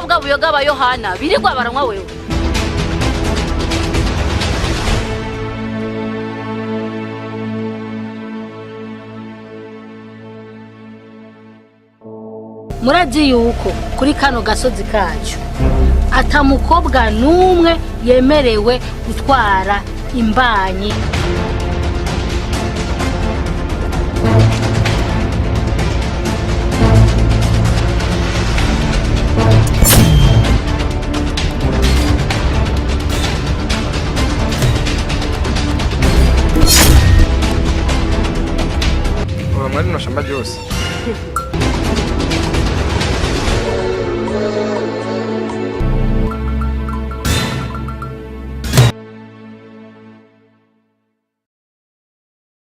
Kunywa bwa buyoga ba Yohana birirwa baranywa wewe. Murazi yuko kuri kano gasozi kacu atamukobwa n'umwe yemerewe gutwara imbanyi. Uba muri rino shamba ryose?